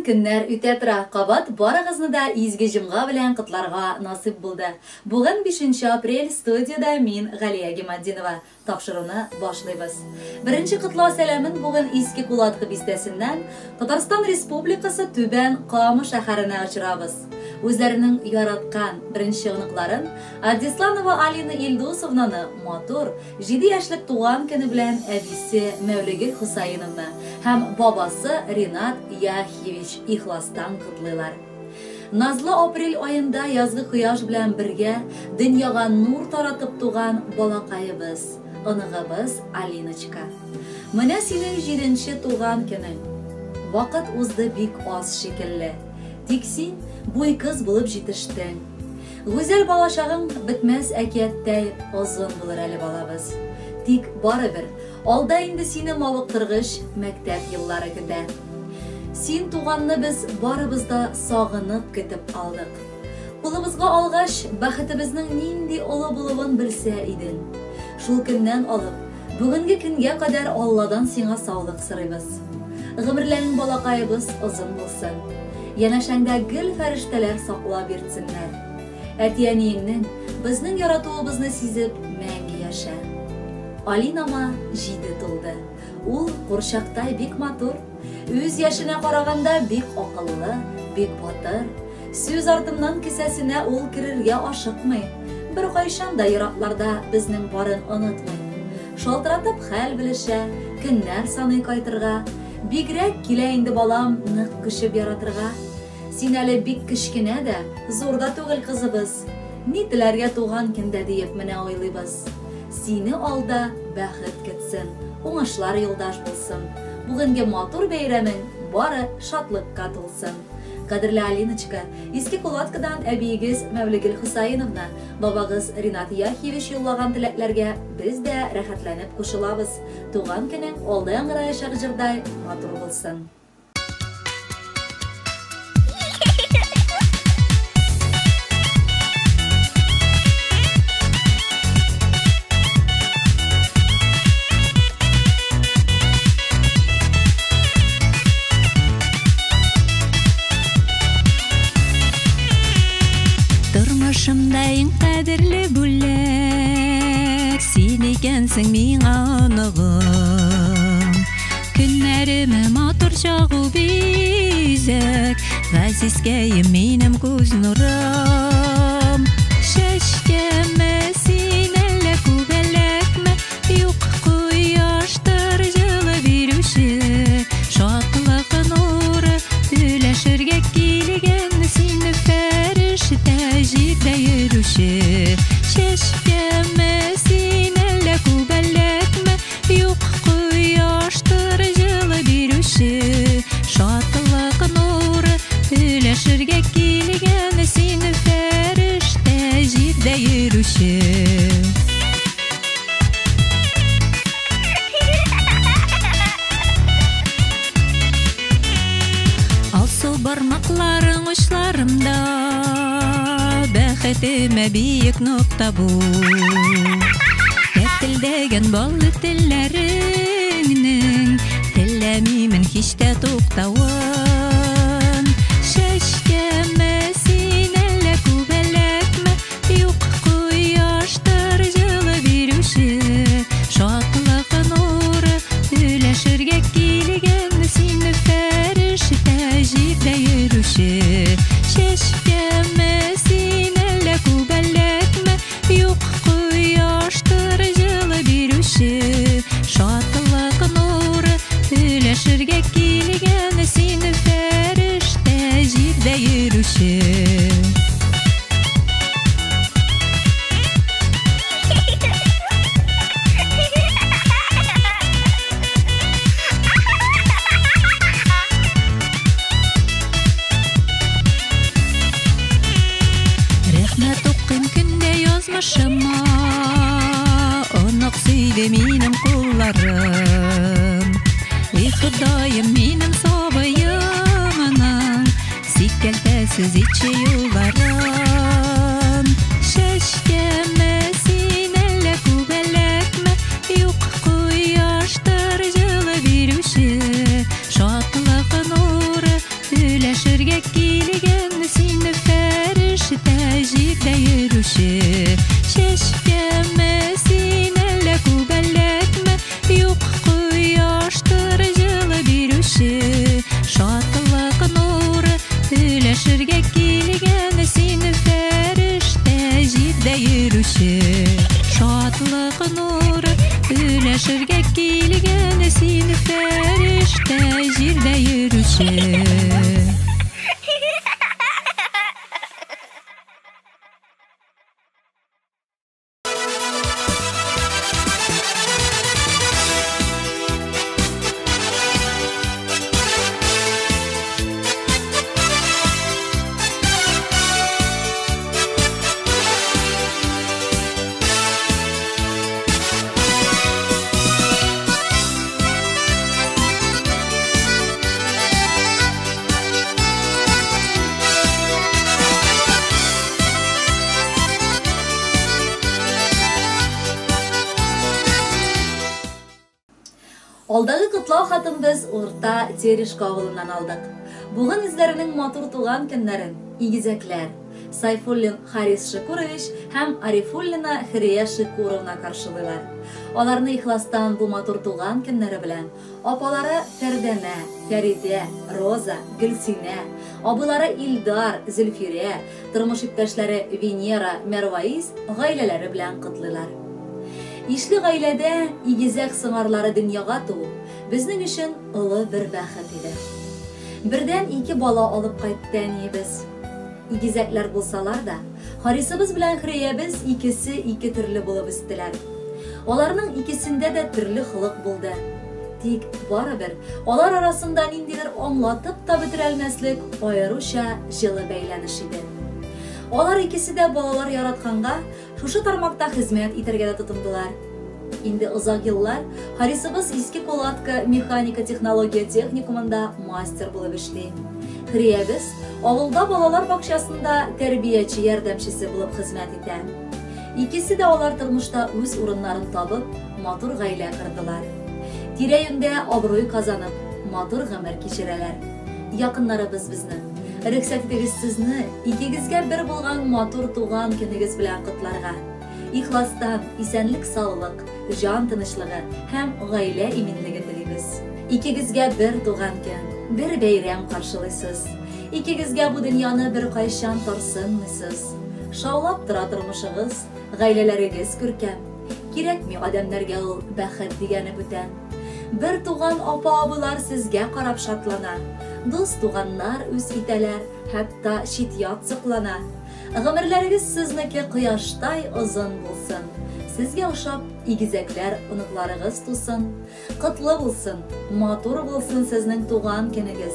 Көннәр үтә тора, кабат барыгызны да изге җомга белән котларга насыйп булды. Бүген 5 апрель, студиядә мин, Галия Гиматдинова. Тапшыруны башлыйбыз. Беренче котлау сәламен бүген Иске Кулаткы бистәсеннән Татарстан Республикасы Түбән Кама шәһәренә очырабыз. Үзләренең яраткан беренче оныкларын Адисланова Алина Илдусовнаны матур, җиде яшьлек туган көне белән әбисе Мәүлегөл Хусаиновна һәм бабасы Ринат Яхьевич ихластан котлыйлар. Назлы апрель аенда язгы кояш белән бергә дөньяга нур таратып туган балакаебыз, оныгыбыз Алиночка. Менә синең җиденче туган көнең. Вакыт узды бик аз шикелле. Тик син буй кыз булып җитештең. Гүзәл балачагың бетмәс әкияттәй озын булыр әле, балабыз. Тик барыбер, алда инде сине мавыктыргыч мәктәп еллары көтә. Син туганны без барыбыз да сагынып көтеп алдык. Кулыбызга алгач, бәхетебезнең нинди олы булуын белсә идең. Шул көннән алып, бүгенге көнгә кадәр Алладан сиңа саулык сорыйбыз. Гомерләрең, балакаебыз, озын булсын. Янәшәңдә гел фәрештәләр саклап йөртсеннәр. Әти-әниеңнең, безнең яратуыбызны сизеп, мәңге яшә. Алинама җиде тулды. Ул курчактай бик матур. Үз яшенә караганда бик акыллы, бик батыр. Сүз артыннан кесәсенә ул керергә ашыкмый. Беркайчан да еракларда безнең барын онытмый. Шалтыратып хәл белешә, көннәр саный кайтырга. Бигрәк килә инде балам нык күчеп яратырга. Син әле бик кечкенә дә, зур да түгел, кызыбыз. Ни теләргә туган көндә диеп менә уйлыйбыз. Сине алда бәхет көтсен, уңышлар юлдаш булсын. Бүгенге матур бәйрәмең бары шатлыкка тулсын. Кадерле Алиночка, Иске Кулаткадан әбиегез Мәүлегөл Хусаиновна, бабагыз Ринат Яхиевич юллаган теләкләргә без дә рәхәтләнеп кушылабыз. Туган көнең алда яңгыраячак җырдай матур булсын. Тормышымда иң кадерле бүләк син икәнсең миңа, оныгым. Көннәремә матур чагу бизәк, газизкәем, минем күз нурым. Чәчкәме син, әллә күбәләкме? Юк, кояштыр җылы бирүче, шатлык нуры өләшергә килгән син, фәрештә җирдә йөрүче. Чәчкәме син, әллә күбәләкме? Юк, кояштыр җылы бирүче, шатлык нуры өләшергә килгән син, фәрештә җирдә йөрүче. Алсу бармакларың учларымда, бәхетемә биек нокта бу. Тәтелдәгән баллы телләреңнең теләмимен һич тә туктавын. Чәчкәме син, әллә күбәләкме? Юк, кояштыр җылы бирүче, шатлык нуры өләшергә килгән син, фәрештә җирдә йөрүче. Чәчкәме син, әллә күбәләкме? Юк, кояштыр җылы бирүче, шатлык нуры өләшергә килгән син, фәрештә җирдә йөрүче. Рәхмәт укыйм көндә язмышыма, онык сөйде минем кулларым. Эй, Ходаем, минем сабыемның сикәлтәсез итче юлларын. Чәчкәме син, әллә күбәләкме? Юк, кояштыр җылы бирүче, шатлык нуры йөрүче. Шатлык нуры өләшергә килгән син фәрештә җирдә йөрүче. Алдагы котлау хатын без Урта Терешка авылыннан алдык. Бүген үзләренең матур туган көннәрен игезәкләр Сайфуллин Харис Шикурович һәм Арифуллина Хрия Шикуровна каршылыйлар. Аларны ихластан бу матур туган көннәре белән апалары Фәрдәнә, Фәридә, Роза, Гөлсинә, абыйлары Илдар, Зөлфирә, тормыш иптәшләре Венера, Мәрваиз гаиләләре белән котлыйлар. Ишле гаиләдә игезәк сыңарлары дөньяга туу безнең өчен олы бер бәхет иде. Бердән ике бала алып кайтты әниебез. Игезәкләр булсалар да, Харисыбыз белән Хриябез икесе ике төрле булып үстеләр. Аларның икесендә дә төрле холык булды. Тик барыбер алар арасында ниндидер аңлатып та бетерәлмәслек аеруча җылы бәйләнеш иде. Алар икесе дә балалар яратканга шушы тармакта хезмәт итәргә дә тотындылар. Инде озак еллар Харисыбыз Иске Кулатка механика технология техникумында мастер булып эшли. Хриябез авылда балалар бакчасында тәрбияче ярдәмчесе булып хезмәт итә. Икесе дә алар тормышта үз урыннарын табып, матур гаилә кордылар. Тирә-юньдә абруй казанып, матур гомер кичерәләр. Якыннарыбыз безнең. Рөхсәт итегез сезне икегезгә бер булган матур туган көнегез белән котларга. Ихластан исәнлек, саулык, җан тынычлыгы һәм гаилә иминлеге телибез. Икегезгә бер туган көн, бер бәйрәм каршылыйсыз. Икегезгә бу дөньяны бер кайчан тарсынмыйсыз. Шаулап тора тормышыгыз, гаиләләрегез күркәм. Кирәкми адәмнәргә ул бәхет дигәне бүтән. Бер туган апа-абыйлар сезгә карап шатлана. Дус туганнар үз итәләр, хәтта чит-ят соклана. Гомерләрегез сезнеке кояштай озын булсын. Сезгә охшап игезәкләр оныкларыгыз тусын. Котлы булсын, матур булсын сезнең туган көнегез.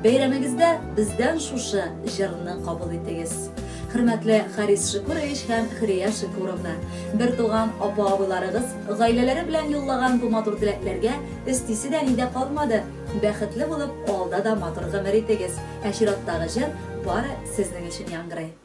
Бәйрәмегездә бездән шушы җырны кабул итегез. Хөрмәтле Харис Шикурович һәм Хрия Шикуровна, бер туган апа-абыйларыгыз гаиләләре белән юллаган бу матур теләкләргә өстисе дә нидә калмады. Бәхетле булып, алда да матур гомер итегез. Ә чираттагы җыр бары сезнең өчен яңгырый.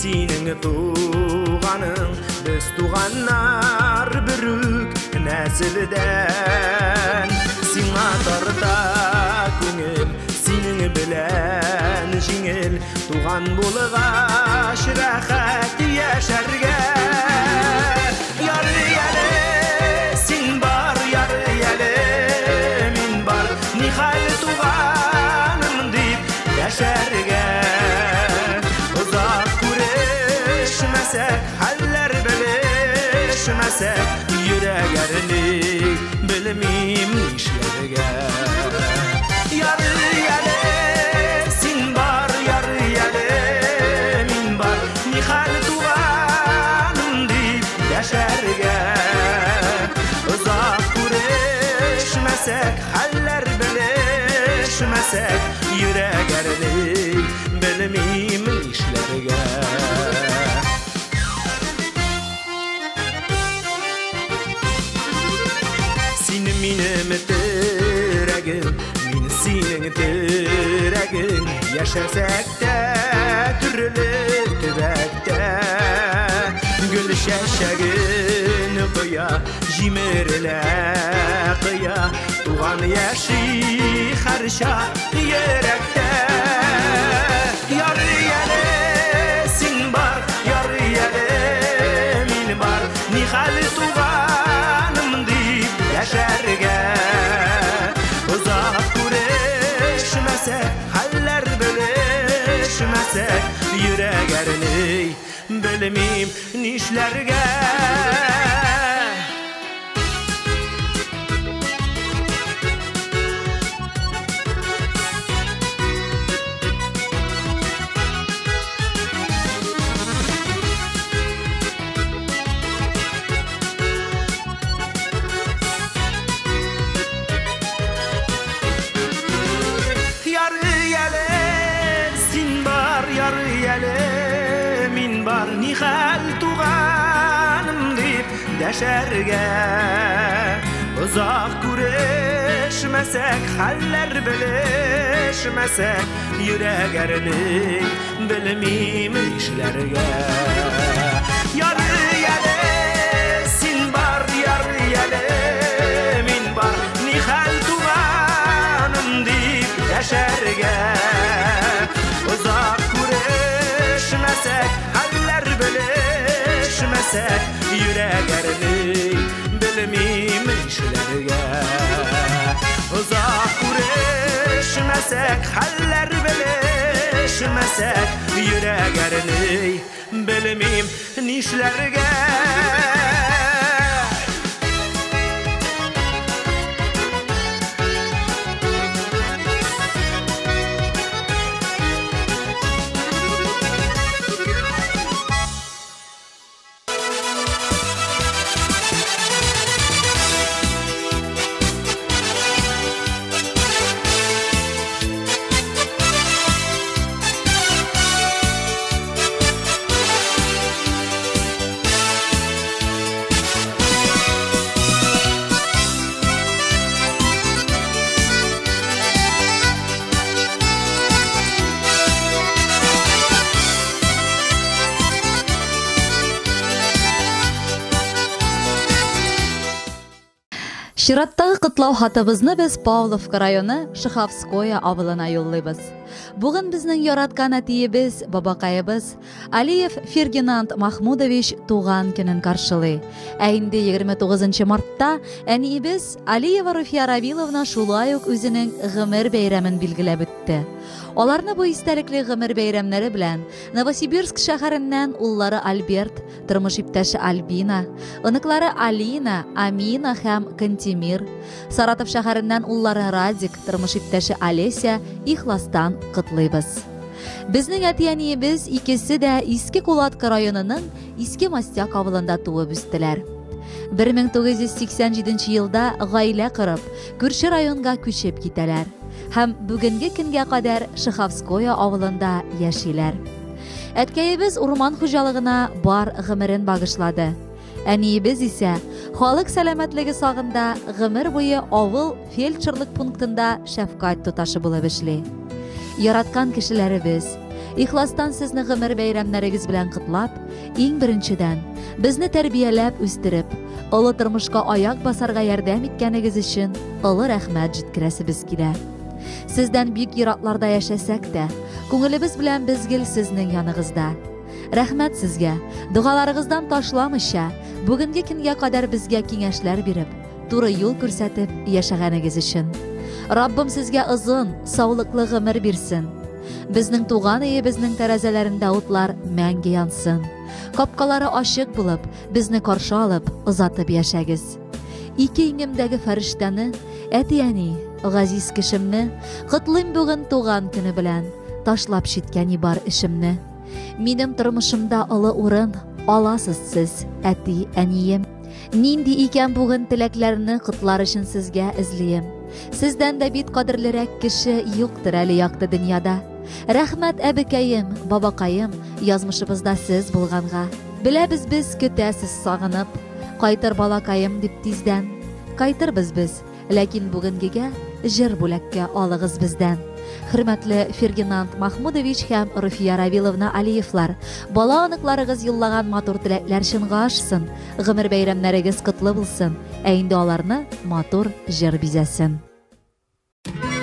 Синең туганың, без туганнар бер үк нәселдән. Сиңа тарта күңел, синең белән җиңел, туган булгач рәхәт яшәргә. Ярый әле син бар, ярый әле мин бар, нихәл туганым дип яшәргә. Озак күрешмәсәк, хәлләр белешмәсәк, йөрәк әрни, белмим нишләргә. Ярый әле син бар, ярый әле мин бар, нихәл туганым дип яшәргә. Озак күрешмәсәк, хәлләр белешмәсәк, йөрәк әрни, белмим нишләргә. Син минем терәгем, мин синең терәгең, яшәсәк тә Чәчәген коя, җимерелә кыя. Туган яши һәрчак йөрәктә. Ярый әле син бар, ярый әле мин бар. Нихәл туганым дип яшәргә. Озак күрешмәсәк, хәлләр белешмәсәк, йөрәк әрни, белмим нишләргә. Ярый әле син бар, ярый әле мин бар. Нихәл туганым дип дәшәргә. Озак күрешмәсәк, хәлләр белешмәсәк, йөрәк әрни, белмим нишләргә. Ярый әле син бар, ярый әле мин бар. Нихәл туганым дип дәшәргә. Озак күрешмәсәк, хәлләр белешмәсәк, йөрәк әрни, белмим нишләргә. Озак күрешмәсәк, хәлләр белешмәсәк, йөрәк әрни, белмим нишләргә. Чираттагы котлау хатыбызны без Павловка районы Шиховское авылына юллыйбыз. Бүген безнең яраткан әтиебез, бабакаебыз Алиев Фергинанд Махмудович туган көнен каршылый. Ә инде 29 мартта әниебез Алиева Руфия Равиловна шулай ук үзенең гомер бәйрәмен билгеләп үтте. Аларны бу истәлекле гомер бәйрәмнәре белән Новосибирск шәһәреннән уллары Альберт, тормыш иптәше Альбина, оныклары Алина, Амина һәм Кантемир, Саратов шәһәреннән уллары Радик, тормыш иптәше Олеся ихластан котлыйбыз. Безнең әти-әниебез икесе дә Иске Кулатка районының Иске Мостяк авылында туып үстеләр. 1987 елда гаилә корып, күрше районга күчеп китәләр һәм бүгенге көнгә кадәр Шиховское авылында яшиләр. Әткәебез урман хуҗалыгына бар гомерен багышлады. Әниебез исә халык сәламәтлеге сагында гомер буе авыл фельдшерлык пунктында шәфкать туташы булып эшли. Яраткан кешеләребез, ихластан сезне гомер бәйрәмнәрегез белән котлап, иң беренчедән безне тәрбияләп үстереп, олы тормышка аяк басарга ярдәм иткәнегез өчен олы рәхмәт җиткерәсебез килә. Сездән бик еракларда яшәсәк тә, күңелебез белән без гел сезнең яныгызда. Рәхмәт сезгә, догаларыгыздан ташламыйча, бүгенге көнгә кадәр безгә киңәшләр биреп, туры юл күрсәтеп яшәгәнегез өчен. Раббым сезгә озын, саулыклы гомер бирсен. Безнең туган өебезнең тәрәзәләрендә утлар мәңге янсын. Капкалары ачык булып, безне каршы алып, озатып яшәгез. Ике иңемдәге фәрештәне, әти-әни, газиз кешемне, котлыйм бүген туган көне белән, ташлап читкә ни бар эшемне. Минем тормышымда олы урын аласыз сез, әти, әнием. Нинди икән бүген теләкләрне котлар өчен сезгә эзлием. Сездән дә бит кадерлерәк кеше юктыр әле якты дөньяда. Рәхмәт әбекәем, бабакаем, язмышыбызда сез булганга. Беләбез без көтәсез сагынып, кайтыр балакаем дип тиздән. Кайтырбыз без, ләкин бүгенгегә җыр бүләккә алыгыз бездән. Хөрмәтле Фердинанд Махмудович һәм Руфия Равиловна Алиевлар, бала оныкларыгыз юллаган матур теләкләр чынга ашсын, гомер бәйрәмнәрегез котлы булсын, ә инде аларны матур җыр бизәсен. Ah.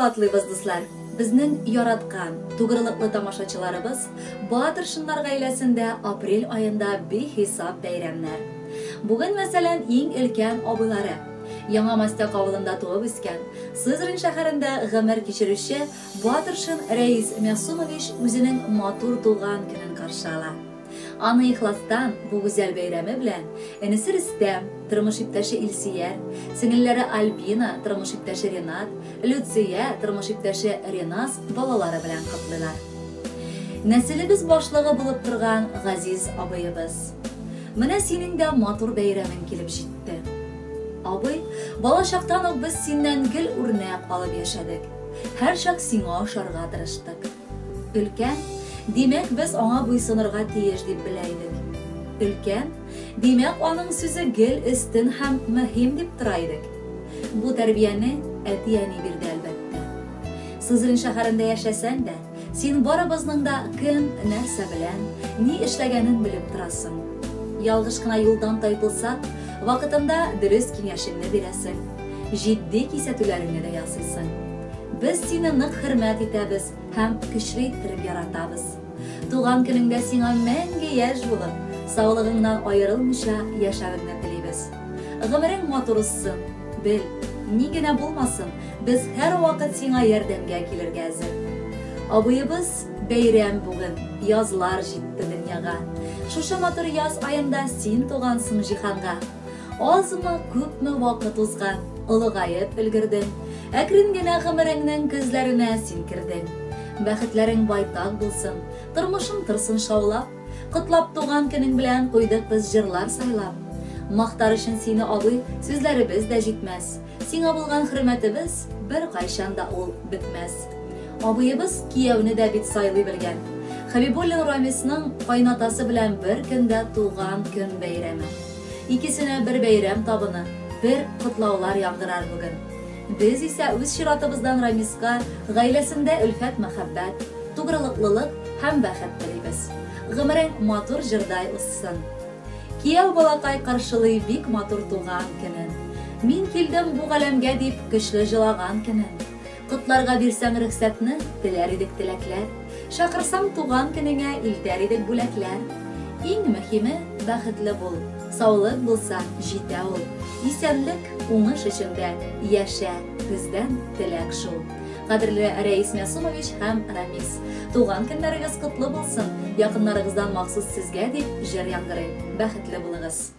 кабатлыйбыз, дуслар. Безнең яраткан, тугрылыклы тамашачыларыбыз Батыршиннар гаиләсендә апрель аенда бихисап бәйрәмнәр. Бүген, мәсәлән, иң өлкән абыйлары, Яңа Мастяк авылында туып үскән, Сызрань шәһәрендә гомер кичерүче Батыршин Рәис Мәгъсумович үзенең матур туган көнен каршы ала. Аны ихластан бу гүзәл бәйрәме белән энесе Рөстәм, тормыш иптәше Илсөяр, сеңелләре Альбина, тормыш иптәше Ренат, Люция, тормыш иптәше Ренас балалары белән котлыйлар. Нәселебез башлыгы булып торган газиз абыебыз. Менә синең дә матур бәйрәмең килеп җитте. Абый, балачактан ук без синнән гел үрнәк алып яшәдек. Һәрчак сиңа ошарга тырыштык. Өлкән, димәк, без аңа буйсынырга тиеш дип белә идек. Өлкән, димәк, аның сүзе гел өстен һәм мөһим дип тора идек. Бу тәрбияне әти-әни бирде, әлбәттә. Сызрань шәһәрендә яшәсәң дә, син барыбызның да кем, нәрсә белән, ни эшләгәнен белеп торасың. Ялгыш кына юлдан тайпылсак, вакытында дөрес киңәшеңне бирәсең, җитди кисәтүләреңне дә ясыйсың. Без сине нык хөрмәт итәбез һәм көчле иттереп яратабыз. Туган көнеңдә сиңа мәңге яшь булып, саулыгыңнан аерылмыйча яшәвеңне телибез. Гомерең матур узсын, бел, ни генә булмасын, без һәрвакыт сиңа ярдәмгә килергә әзер. Абыебыз, бәйрәм бүген, язлар җитте дөньяга. Шушы матур яз аенда син тугансың җиһанга. Азмы, күпме вакыт узган, олыгаеп өлгердең. Әкрен генә гомереңнең көзләренә син кердең. Бәхетләрең байтак булсын, тормышың торсын шаулап. Котлап туган көнең белән куйдык без җырлар сайлап. Мактар өчен сине, абый, сүзләребез дә җитмәс. Сиңа булган хөрмәтебез беркайчан да ул бетмәс. Абыебыз кияүне дә бит сайлый белгән. Хәбибуллин Рамисның кайнатасы белән бер көндә туган көн бәйрәме. Икесенә бер бәйрәм табыны, бер котлаулар яңгырар бүген. Без исә үз чиратыбыздан Рамиска гаиләсендә өлфәт мәхәббәт, тугрылыклылык һәм бәхет телибез. Гомерең матур җырдай узсын. Кияү балакай каршылый бик матур туган көнен. Мин килдем бу галәмгә дип көчле җылаган көнен. Котларга бирсәң рөхсәтне, теләр идек теләкләр. Чакырсаң туган көнеңә, илтәр идек бүләкләр. Иң мөһиме, бәхетле бул. Саулык булса, җитә ул. Исәнлек, уңыш эчендә яшә, бездән теләк шул. Кадерле Рәис Мәсумович һәм Рамис, туган көннәрегез котлы булсын. Якыннарыгыздан махсус сезгә дип җыр яңгырый. Бәхетле булыгыз.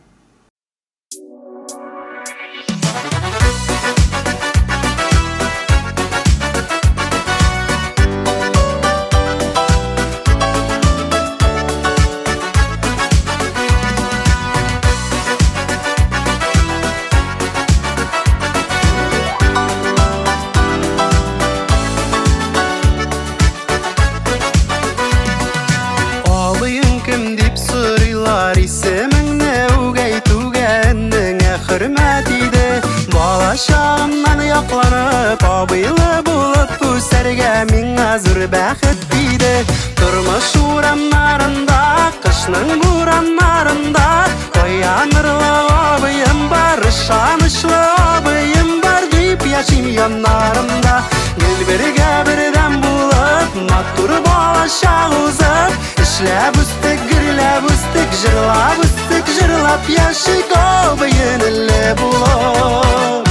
Абыең кем дип сорыйлар, исемеңне үгәй түгәнеңә хөрмәт иде. Бала чагымнан якланып, абыйлы булып үсәргә миңа зур бәхет диде. Тормыш урамнарында, кышның бураннарында таянырлы абыем бар, ышанычлы абыем бар дип яшим яннарымда. Гел бергә бердәм булып, матур балачак узып, эшләп үстек, гөрләп үстек, җырлап үстек, җырлап яшик абыен-энеле булып.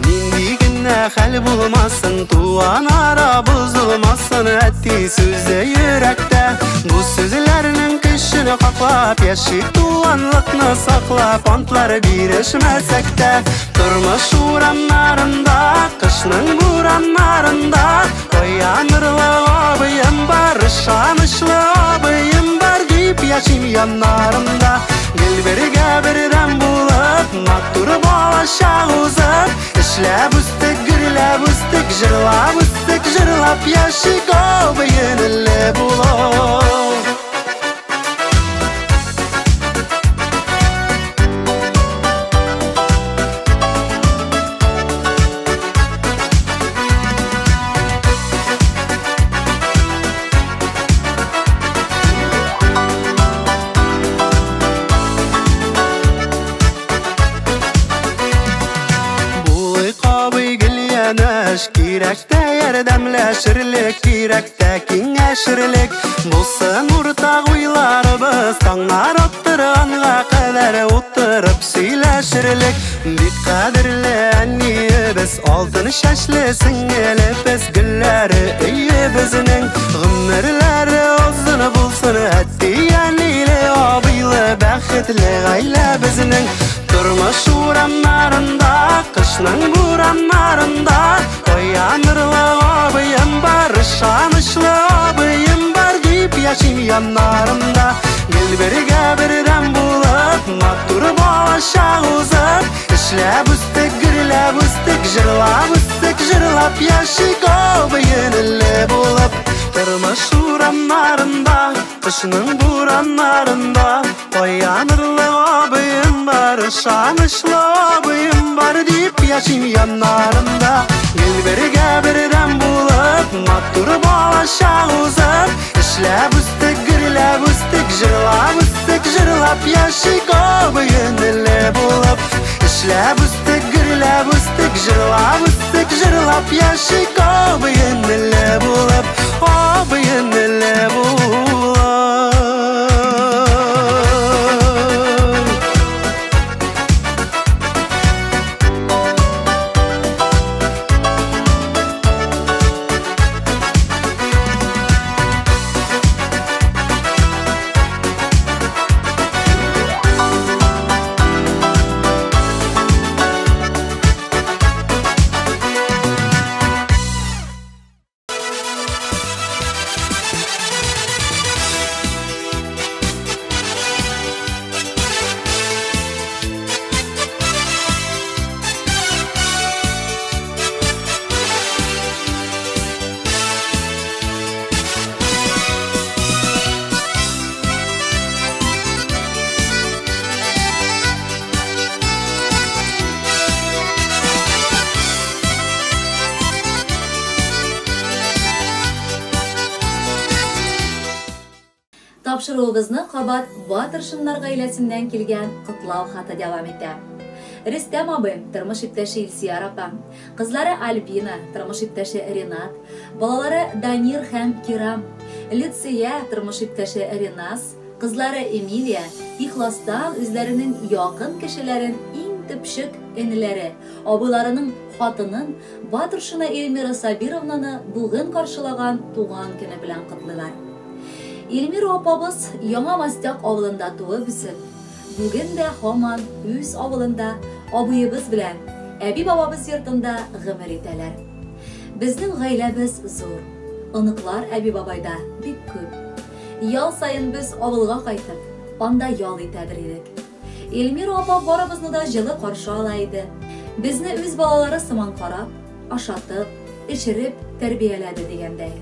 Нинди генә хәл булмасын, туган ара бозылмасын, әти сүзе йөрәктә. Бу сүзләрнең көчен хаклап, яшик туганлыкны саклап, антлар бирешмәсәк тә. Тормыш урамнарында, кышның бураннарында таянырлы абыем бар, ышанычлы абыем бар дип яшим яннарымда. Гел бергә бердәм булып, матур балачак узып, эшләп үстек, гөрләп үстек, җырлап үстек, җырлап яшик абыен-энеле булып. Кирәк тә ярдәмләшерлек, кирәк тә киңәшерлек. Булсын уртак уйларыбыз, таңнар аттырганга кадәр утырып сөйләшерлек. Бик кадерле әниебез, алтын чәчле сеңелебез, гөлләре өебезнең гомерләре озын булсын. Әти-әниле, абыйлы, бәхетле гаилә безнең. Тормыш урамнарында, кышның бураннарында таянырлы абыем бар, ышанычлы абыем бар дип яшим яннарымда. Гел бергә бердәм булып, матур балачак узып, эшләп үстек, гөрләп үстек, җырлап үстек, җырлап яшик абый-энеле булып. Тормыш урамнарында, кышның бураннарында таянырлы абыем бар, ышанычлы абыем бар дип яшим яннарымда. Гел бергә бердәм булып, матур балачак узып, эшләп үстек, гөрләп үстек, җырлап үстек, җырлап яшик абый-энеле булып. Эшләп үстек, гөрләп үстек, җырлап үстек, җырлап яшик абый-энеле булып, абый-энеле булып. Тапшыруыбызны кабат Батыршиннар гаиләсеннән килгән котлау хаты дәвам итә. Рөстәм абый, тормыш иптәше Илсияр апа, кызлары Альбина, тормыш иптәше Ренат, балалары Данир һәм Кирам, Люция, тормыш иптәше Ренас, кызлары Эмилия ихластан үзләренең якын кешеләрен иң төпчек энеләре, абыйларының хатынын Батыршина Эльмира Сабировнаны бүген каршылаган туган көне белән котлыйлар. Эльмира апабыз Яңа Мастяк авылында туып үсеп, бүген дә һаман үз авылында абыебыз белән әби-бабабыз йортында гомер итәләр. Безнең гаиләбез зур, оныклар әби-бабайда бик күп. Ял саен без авылга кайтып, анда ял итәдер идек. Эльмира апа барыбызны да җылы каршы ала иде. Безне үз балалары сыман карап, ашатып, эчереп тәрбияләде дигәндәй.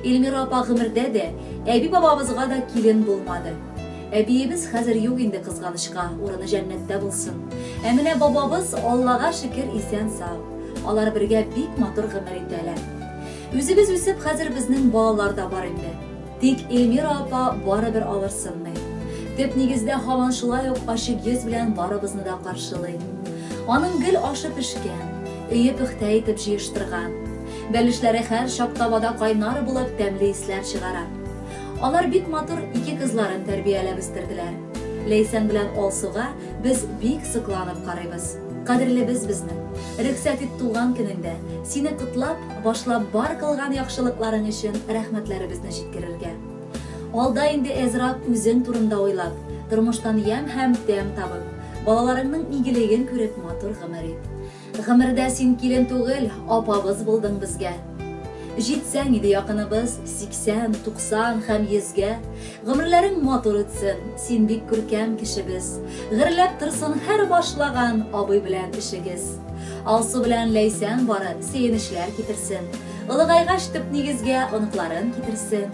Эльмира апа гомердә дә әби-бабабызга да килен булмады. Әбиебез хәзер юк инде, кызганычка, урыны җәннәттә булсын. Ә менә бабабыз Аллага шөкер исән сау. Алар бергә бик матур гомер итәләр. Үзебез үсеп, хәзер безнең балалар да бар инде. Тик Эльмира апа барыбер авырсынмый. Төп нигездә һаман шулай ук ачык йөз белән барыбызны да каршылый. Аның гел ашы пешкән, өе пөхтә итеп җыештырган. Бәлешләре һәр чак табада кайнар булып тәмле исләр чыгара. Алар бик матур ике кызларын тәрбияләп үстерделәр. Ләйсән белән Алсуга без бик сокланып карыйбыз. Кадерлебез безнең. Рөхсәт ит туган көнеңдә сине котлап, башлап бар кылган яхшылыкларың өчен рәхмәтләребезне җиткерергә. Алда инде әзрәк үзең турында уйлап, тормыштан ямь һәм тәм табып, балаларыңның игелеген күреп матур гомер ит. Гомердә син килен түгел, апабыз булдың безгә. Җитсәң иде якыныбыз 80, 90 һәм 100гә. Гомерләрең матур үтсен, син бик күркәм кешебез. Гөрләп торсын һәр башлаган абый белән эшегез. Алсу белән Ләйсән бары сөенечләр китерсен. Олыгайгач төп нигезгә оныкларын китерсен.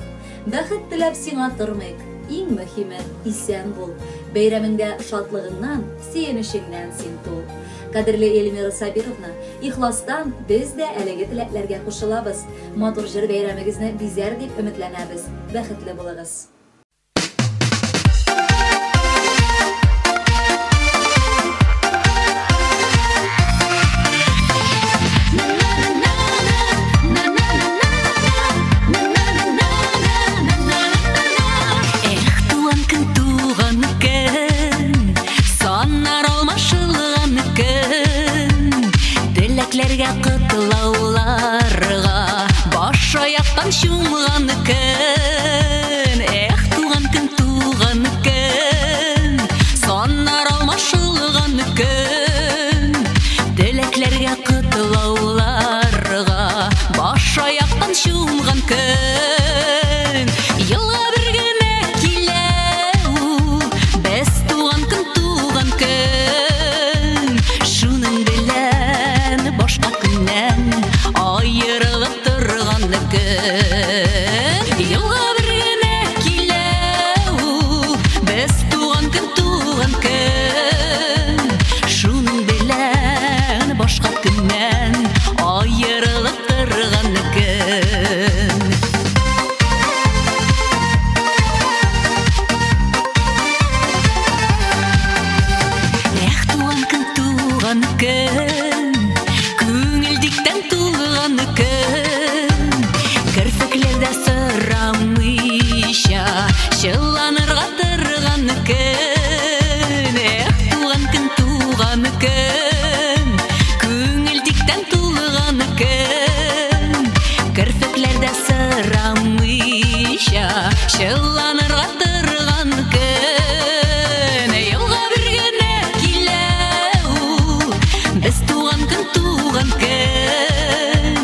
Бәхет теләп сиңа тормыйк, иң мөһиме исән бул. Бәйрәмеңдә шатлыгыңнан, сөенечеңнән син тул. Кадерле Эльмира Сабировна, ихластан без дә әлеге теләкләргә кушылабыз. Матур җыр бәйрәмегезне бизәр дип өметләнәбез. Бәхетле булыгыз. аяктан чумган көн. Эх, туган көн, туган көн, саннар алмашылган көн. Теләкләргә, котлауларга баш аяктан чумган көн. Елга бер генә килә ул, без туган көн, туган көн. Шуның белән башка көннән аерылып торган көн. Елга бер генә килә ул, без туган көн, туган көн. Шуның белән башка көннән аерылып торган көн. Эх, туган көн, туган көн, күңел диктән тулган көн. Керфекләрдә сорамыйча чыланырга торган көн. Эх, туган көн, туган көн, күңел диктән тулган көн. Керфекләрдә сорамыйча чыланырга торган көн. Елга бер генә килә ул, без туган көн, туган көн.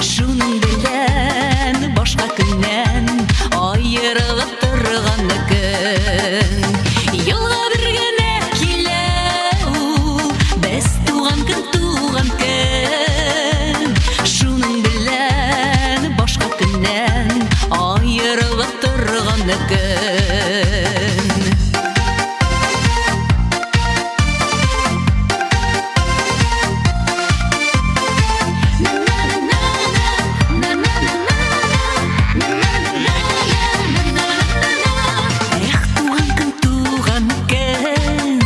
Шуның белән башка көннән аерылып торган көн. Елга бер генә килә ул, без туган көн, туган көн. Шуның белән башка көннән аерылып торган көн. Эх, туган көн, туган көн,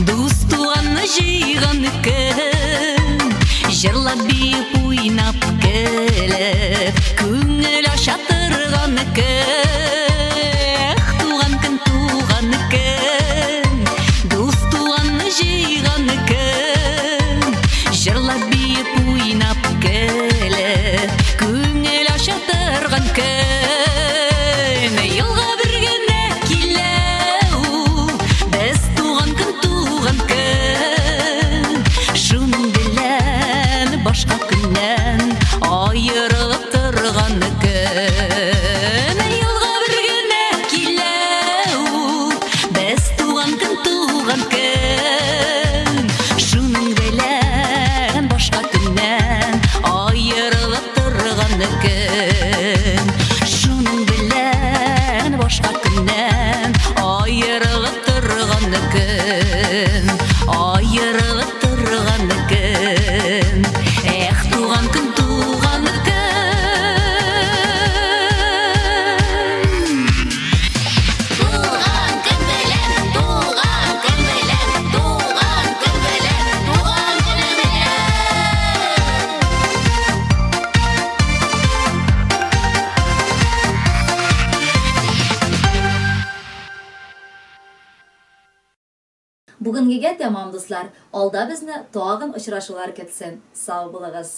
дус туганны җыйган көн. Җырлап, биеп, уйнап, көлеп, күңел ача торган көн. Эх, туган көн, туган көн, дус туганны җыйган көн. Җырлап, биеп, уйнап, көлеп, күңел ача торган көн. Елга бер генә килә ул, без туган көн, туган көн. Шуның белән башка көннән аерылып торган көн. Елга бер генә килә ул, без туган көн, туган көн. Шуның белән башка көннән аерылып торган көн. Шуның белән башка көннән аерылып торган көн. Аерылып торган көн. Эх, туган көн, туган көн. Туган көн белән, туган көн белән, туган көн белән, туган көнең белән. Бүгенгегә тәмам, дуслар. Алда безне тагын очрашулар көтсен. Сау булыгыз.